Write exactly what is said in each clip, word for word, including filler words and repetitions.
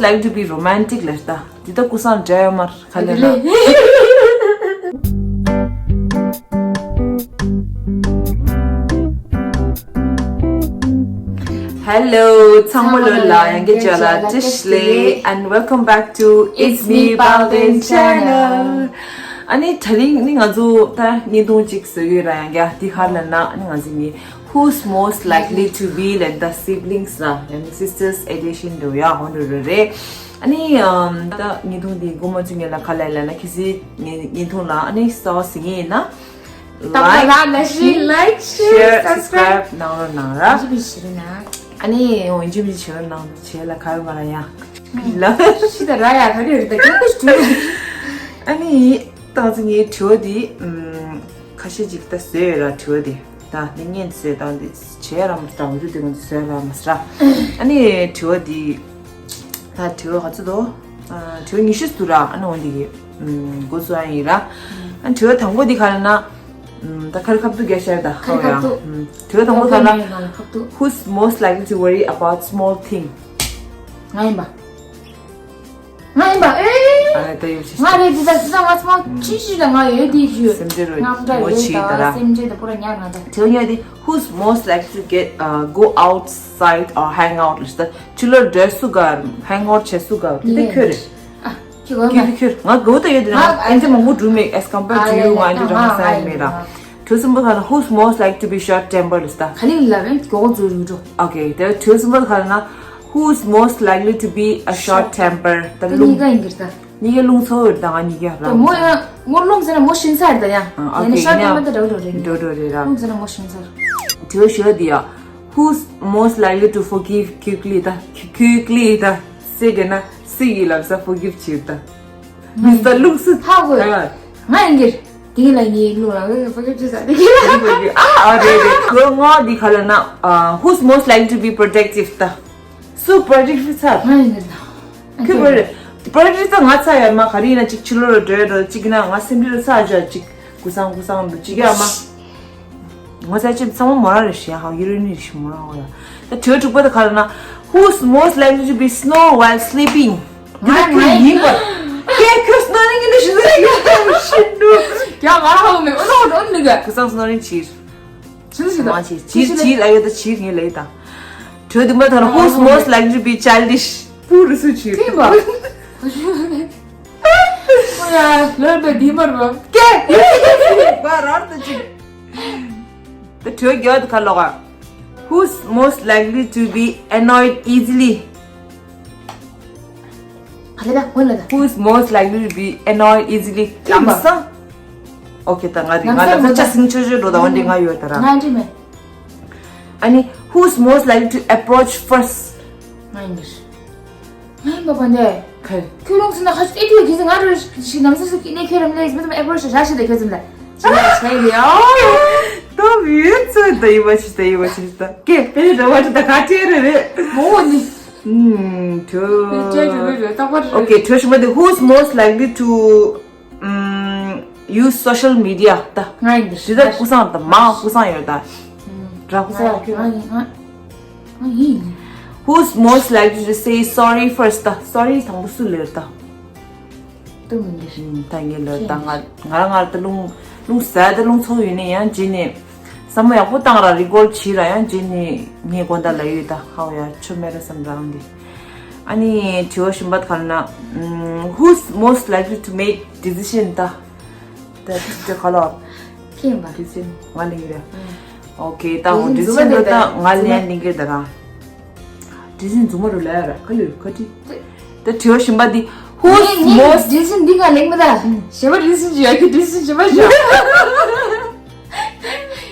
Like to be romantic ལ་ལྟ། འདི་ད་ཀུ་སང་འདྲ་ཡོད་མར་ཁ་ལེ་ལ། Hello ཚང་མ་ལོ་ལ་ཡང་གི་ཇ་ལ་ཏིཤ་ལེ། And welcome back to It's Me Balvin channel. ཨ་ནི་དེ་རིང་ནི་ང་ཚོ་ད་བརྙན་ཐུང་གཅིག་བཟོ་ཡོད་ར། ཡང་གི་འདི་ཧར་ལ་ན་ཨ་ནི་ང་ཚོ་ནི Who's most likely to be like the siblings ལ་ཡང་ནི་sisters edition འདྲ་བོ་ཡ་ཧོན་འགྲོ་རེད། ཨ་ནི་ཨམ་ད་བརྙན་ཐུང་འདི་མགོ་མ་ཚུགས་ངེས་ལ་ཁ་ལ་ལ་ན་ཁི་སི་བརྙན་ཐུང་ལ་ཨ་ནི་ས་བ་སི་ངེས་ཡིན་ན། ད་ལ་ལ་ཤི་like share subscribe གནང་རོགས་གནང་ར། ཨ་ནི་འོན་ཇི་མི་བྱེད་རོགས་གནང་བྱེད་ལ་ཁ་ཡོད་མ་ར་ཡ། ལ་ཤི་ད་ར་ཡ་ད་རེ་རེ་ད་ཁྱོད་ཀུ་ཤི་ཨ་ནི་ད་ཚི་ངའི་དྲི་བ་འདི་ཁ་ཤས་ཅིག་ད་བཟོས་ཡོད་ར། དྲི་བ་འདི་ད་འདི་ངས་བཟོས་ད་འདི་བྱས་ར་མ་ད་འོན་ཇི་འདི་ངས་བཟོས་ར་མ་སྲ། ཨ་ནི་དྲི་བ་འདི་ད་དྲི་བ་ག་ཚོད་དོ། དྲི་བ་ཉི་ཤུ་ཙམ་ར། ཨ་ནི་འོ་འདི་གི་འགོ་བཟོ་ཡ་ཡིན་ར། ཨ་དྲི་བ་དང་པོ་འདི་ག་རེ་ན། ད་ཁ་རི་ཁ་ཐུག་རྒྱག་ཤར་ད་ཁ་རི་ཁ་ཡ། ཐུག་དྲི་བ་དང་པོ་ག་ན། ཁ་ཐུག Who's most likely to worry about small thing? ང་ཡིན་པ། ང་ཡིན་པ་ཨེ། ཨ་ད་ཡོད་ཤི། ང་རེད་འདི་ད་སི་ད་ང་ཚོ་ཅི་ཞིག་ད་ང་ཡོད་འདི་ཞུ། སེམས་ཅན་རོ་ང་འདྲ་མོ་ཡོད་ཆི་ད་ད་ར། སེམས་ཅན་ད་པོ་ར་ཉག་ང་ད། དྲི་བ་ཉག་འདི་Who's most likely to get uh, go outside or hang out ལ་ད། ཕྱི་ལོགས་འགྲོ་སུ་ག hang out བྱེད་སུ་ག་དེ་ད་ཁྱོད་རེད། ཨ་ཁྱོད་གོ་ཁྱོད་མ་དེ་ཁྱོད་ང་གོ་ད་ཡོད་དེ་ང་ཨ་ཨེ་འདི་མང་པོ་འགྲུབ་མེད་as compared to you ང་ཨེ་འདི་ང་ང་ས་ཡ་མེད་ར། དྲི་བ་གསུམ་པ་ག་ན། Who's most like to be short tempered ལ་ད། ག་ལིང་ལ་བན་གོ་གོ་ཛུ་རུ་འགྲོ། Okay དེ་དྲི་བ་གསུམ་པ་ག་ན། Who's most likely to be a short temper ད་ད་ལུང་གཉིས་ཀ་ཡིན་གྱི་ད། གཉིས་ཀ་ལུང་ཚོ་ཡོད་ད་ང་གཉིས་ཀ་ར། ད་མོ་ཡ་མོ་ལུང་ཟེར་ན་མོ་ཤིན་ས་རེད་ད་ཡ། ཨ་ཡ་ནི་okay ཤོར་ཡིན་ན་ཊེམ་པར་ད་འགྲོ་འགྲོ་རེད། འགྲོ་འགྲོ་རེད་ར། ལུང་ཟེར་ན་མོ་ཤིན་ས་རེད། དྲི་བ་ཞུ་བ་འདི་ཡ། Who's most likely to forgive quickly ད་quickly ད་སེ་དེ་ན་སེ་ཡི་ལབ་ས་forgive བྱེད་ད། མི་ས་ལུགས་སུ་ཧ་གོ་ཡ། ང་ཡིན་གྱི། དེ་ལ་ངའི་ལུགས་ལ་ངའི་forgive བྱེད་ས་དེ་གི་ལ། ཨ་ཨ་རེད་རེད། གོ་ངོ་འདི་ག་ལ་ན། Who's most likely to be productive ད། སུ་productive ཚར། ང་ཡིན་གྱི་ད། ཁྱོད་པར་པར་རི་ཚ་ང་ཚ་ཡར་མ་ག་རི་ཡིན་ན་གཅིག་ཕྱི་ལོགས་ལ་འགྲོ་ཡ་འགྲོ་གཅིག་ཡིན་ན་ང་སེམས་ཁྲལ་ཚ་འཇོག་གཅིག་ཀུ་སང་ཀུ་སང་འགྲོ་གཅིག་ཡ་མ། ང་ཚ་ཅིག་ཚང་མ་མོ་རང་རེ་ཞིག་ཡ་ཧ་ཡུ་རི་ནི་རེ་ཞིག་མོ་རང་ཧོ་ཡ། ད་དྲི་བ་དྲུག་པ་ད་ག་རེ་ན། Who's most likely to be snore while sleeping? ང་ང་ཡིན་པ། ཀྱེ་ཁྱོད་སྣ་རིང་ཡིན་ན་ཞིག་ཟེར་ཡ་ཤི་འདུག་ཀྱ་ང་ཧ་མེ་ཨོ་ནོ་ཨོ་ནི་ག་ཀུ་སང་སྣ་རིང་ཕྱིར། ཆི་ཟིག་མ་ཆི་ཆིར་ཆིར་ཨ་ཡོད་ད་ཆིར་ངེས་ལེ་ད། དྲོད་དུ་མ་ཐོར། Who's most likely to be childish? པུ་རུ་སུ་ཆིར། ཐིམ་པ། ཨོ་ཡ་ལོར་པའི་དི་མར་བ། ཀེ། བ་རར་ད་ཅིག་ད་དྲོད་རྒྱག་ད་ཁ་ལོག་ཨ། Who's most likely to be annoyed easily? ག་ལེ་ད་ཧོན་ལ་ད། Who's most likely to be annoyed easily? ལམ་སང་། ཨོ་ཁེ་ད་ང་རི་ང་ལམ་སང་ལ་ཁོ་ཅག་སིང་ཆོས་ཆོས་འགྲོ་ད་འོན་ཏེ་ང་ཡོད་ད་ར། ང་འདྲི་མེད། ཨ་ནི། Who's most likely to approach first? ང་ཡིན་འདིར། ང་ཡིན་པ་པ་འདི། ཁེ། ཁྱོད་རང་སུ་ན་ཁ་ཨེ་ཏི་ཡོད་ཁྱེད་ང་རུ་ཞིག་ནམ་སུ་སུ་ཀི་ནེ་ཁྱོད་རམ་ལེ་མི་ཚམ་ཨེ་པོ་ཤ་ཤ་ཤ་ད་ཁྱོད་ཚམ་ལ། ཅི་ལ་ཆེ་ཡོད། ཏོ་མི་ཚོད་ད་ཡི་བ་ཆི་ད་ཡི་བ་ཆི་ད་ཀེ་པེ་ར་བ་ཆི་ད་ཁ་ཏེ་རེ་རེ། མོ་ནི། ཨུམ། དྲོ། ཨོ་ཁེ། དྲོ་ཞིམ་པ་དེ། Who's most likely to ཨུམ། use social media? ད། ང་ཡིན་འདི། དེ་ད་ཀུ་སང་ད་མ་ཀུ་སང་ཡོད་ད། ར་ཀུ་སང་ཡོད་ཁྱོད། ང་ཡིན། ང་ཡིན། Who's most likely to say sorry first? ད་sorry དང་པོ་སུ་ལེར་ད། ཏུ་མི་འདི། ད་ངས་ལེར་ད། ང་ང་རང་ང་རང་ད་རླུང་རླུང་ཟ་ད་རླུང་ཚོགས་ཡོད་ནི་ཡང་རྗེས་ནས། བསམ་བློ་ཡག་པོ་བཏང་ར་རི་གོར་བྱེད་ར་ཡང་རྗེས་ནས་ངས་དགོན་བདག་ལ་ཡོད་ད་ཧའོ་ཡ་ཆོ་མེ་ར་བསམ་རང་འདི། ཨ་ནི་དྲི་བ་གཞན་པ་ག་རེ་ན། Who's most likely to make decision? ད་ད་དྲི་བ་ག་ལ། ཁྱེད་པ། decision ང་ལ་ཡིན་ར། ཨོ་ཁེ་ད་འོ་decision འདི་ད་ང་ལ་ཡང་ལིང་གེ་ད་ར། decision རྫུན་མ་རུ་ལ་ཡ་ར་ག་ལ་ཡོད་ག་དྲི། ད་དྲི་བ་གཞན་པ་འདི། Who's most decision འདི་ག་ལེགས་མ་ད། ཞེ་པ་decision ཅི་ཡོད་ཀྱི་decision ཅི་མ་ཞོ། ཞེ་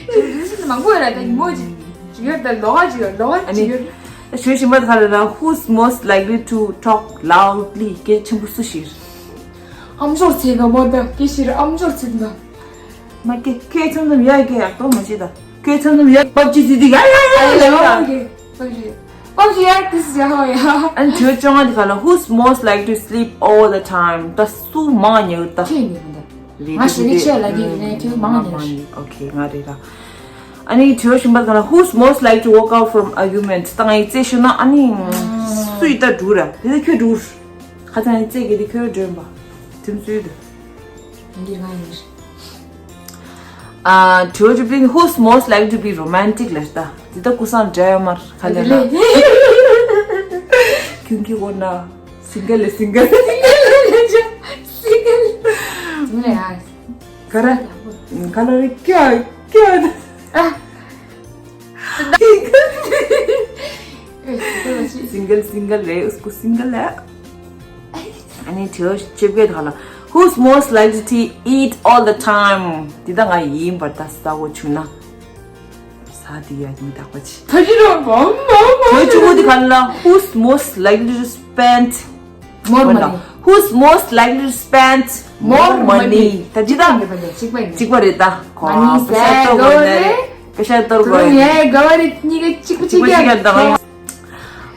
པ་decision མང་པོ་ཡོད་ར་ད་ཉི་མོ་ཅི་ཅི་ཡོད་ད་ལོ་ག་ཅི་ཡོད་ལོ་ག་ཅི་ཡོད། ཞུ་ཞིམ་པ་ག་རེ་ན། Who's most likely to talk loudly? སྐད་ཆེན་པོ་སུ་ཞིག་ཨམ་ཅོག་ཚེ་ག་མོ་ད་སྐད་ཤེར་ཨམ་ཅོག་ཚེ་ད། མ་སྐད་སྐད་ཚམ་ཚམ་ཡ་སྐད་ཡག་ཏོ་མ་ཤེས་ད། སྐད་ཚམ་ཚམ་ཡ་པབ་ཅི་ཚི་དི་ཡ་ཡ་ཡ་ཡ་ལ་ཡ། པབ་ཅི་ཡ་ཏི་སི་ཡ་ཧོ་ཡ། ཨན་ཐོས་ཅོང་ཨ་དི་ག་ལ། Who's most likely to sleep all the time? ད་སུ་མང་ཉེ་ད། ཁྱེད་ཉེ་མ་ད། རེད་ང་ཞི་རི་ཆེ་ལ་གི་ནས་ཁྱེད་མང་ཉེ། ཨོ་ཁེ་ང་རེད་ར། ཨ་ནི་དྲི་བ་གཞན་པ་ག་ལ། Who's most likely to walk out from argument? ད་ང་ཡི་རྩེད་ཤོར་ན་ཨ་ནི་སུ་ཡི་ད་འགྲོ་ར། དེ་ད་ཁྱོད་འགྲོ། ཁ་ཚང་ཡི་རྩེད་གི་དེ་ཁྱོད་འགྲོ་ཡིན་པ། དེ་སུ་ཡི་ད། འདིར་ང་ཡིན། ཨ། དྲི་བ་བཅུ་པ། Who's most likely to be romantic? ལ་ད། འདི་ད་ཀུ་སང་འདྲ་ཡོད་མར་ཁ་ལེ་ན། ཁྱུང་གི་འོ་ན། single ལེ་single single ལེ་single ག་རེ། ཁ་ལོ་རེ་ཀྱོ་ཀྱོ། single single རེད། ཨུ་སྐུ་single ལ། ཨ་ནི་དྲི་བ་བཅོ་བརྒྱད་དག་ལ། Who's most likely to eat all the time? འདི་ད་ང་ཡིན་པར་ད་ས་གོ་ཆུ་ན། ས་དེ་ཡ་ཡིན་དག་པ་ཆི། ད་ཅི་རོ་བམ་བམ་བམ། དྲི་བ་བཅུ་དགུ་དེ་ག་ལ། Who's most likely to spend more money? Who's most likely to spend more money? ད་ཅི་ད། གཅིག་པ་རེད་ད། གོ་ང་ནི་པེ་ཤ་ཟེར་གོ་རེད། པེ་ཤ་གཏོར་གོ་རེད། ཡ་ག་བ་རེད། གཉིས་ཀ་གཅིག་པ་གཅིག་པ་གཅིག་ཡ་ད།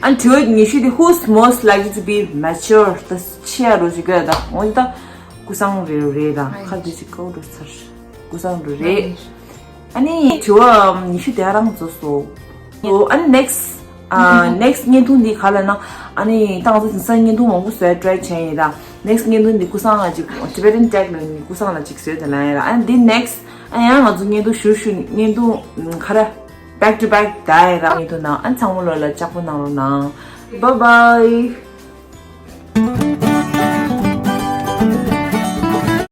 ཨ་ནི་དྲི་བ་ཉི་ཤུ་དེ། Who's most likely to be mature? ད་ཆེ་ཡ་རོ་ཅིག་ག་ད། འོ་ད་ཀུ་སང་རེ་རེ་ད། ཁ་དེ་ཅིག་ཀའོ་རོ་ཚར། ཀུ་སང་རེ་རེ། ཨ་ནི་དྲི་བ་ཉི་ཤུ་དེ་རང་རྫོགས་སོ། ཨོ། ཨ་ནི་next ཨ། next བརྙན་ཐུང་འདི་ག་ལ་ན། ཨ་ནི་ད་ང་ཚོ་དེང་སང་བརྙན་ཐུང་མང་པོ་བཟོས་try བྱས་ཡིན་ད། next བརྙན་ཐུང་འདི་ཀུ་སང་ལ་ཅིག Tibetan tag ལ་ནི་ཀུ་སང་ལ་ཅིག་བཟོས་དེ་ལ་ཡིན་ད། ཨ་ནི་འདི་next ཨ་ཡང་ང་ཚོ་བརྙན་ཐུང་ཞུ་ཞུ་བརྙན་ཐུང་ག་རེ་back to back ད་ཡིན་ད། བརྙན་ཐུང་ནང་ཨ་ནི་ཚང་མ་ལོ་ལ་ལྕགས་པོ་གནང་རོགས་གནང་། Bye bye.